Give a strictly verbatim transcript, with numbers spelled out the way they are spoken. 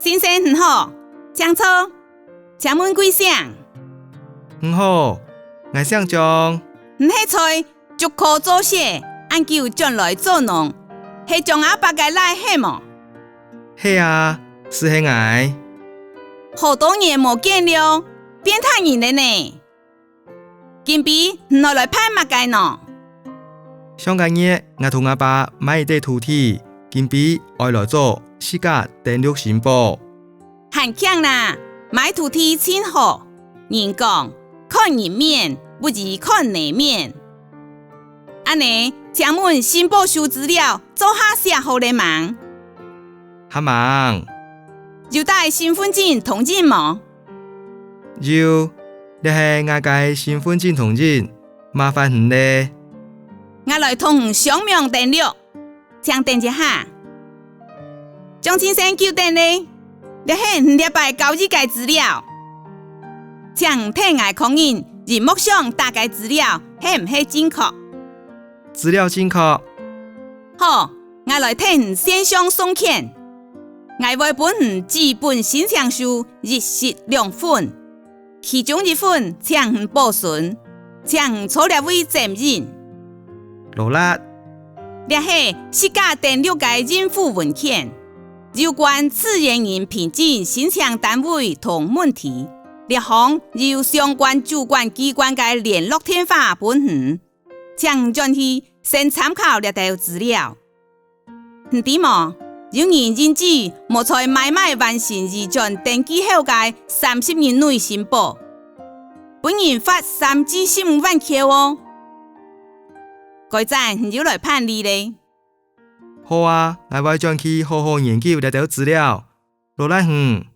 先生你好，請坐。請問貴姓？你好，𠊎姓張。你係在竹科做事，恁久轉來做農，係張阿伯个倈係無？係啊，斯係𠊎。好多年無見了，變大人了呢。 今晡你愛來辦麼个呢？上個月，𠊎同阿爸買一垤土地，今晡愛來做實價登錄申報。還慶啦，買土地盡好。人講，看人面，不如看泥面。恁呢，請問申報書資料做下寫好了吂？還吂。有帶身分證同印無？ 有，這係𠊎个身分證同印，麻煩你了。𠊎來同你上網登錄，請等一下。張先生久等了，這係你這擺交易个資料。請你替𠊎確認螢幕上打个資料係毋係正確？ 資料正確。好，𠊎來替你線上送件。𠊎會分你紙本申請書一式兩份，其中一份請你保存，請你在這位剪印。勞力。這係實價登錄个應附文件，有關自然人憑證申請單位同問題，這項有相關主管機關个聯絡電話分你。 請轉去先參考這兜資料。你知無？有人因此無在買賣完成移轉登記後个三十日內申報，分人罰三至十五萬箍哦。該轉你又來辦理了。好啊，𠊎會轉去好好研究這兜資料。勞力你。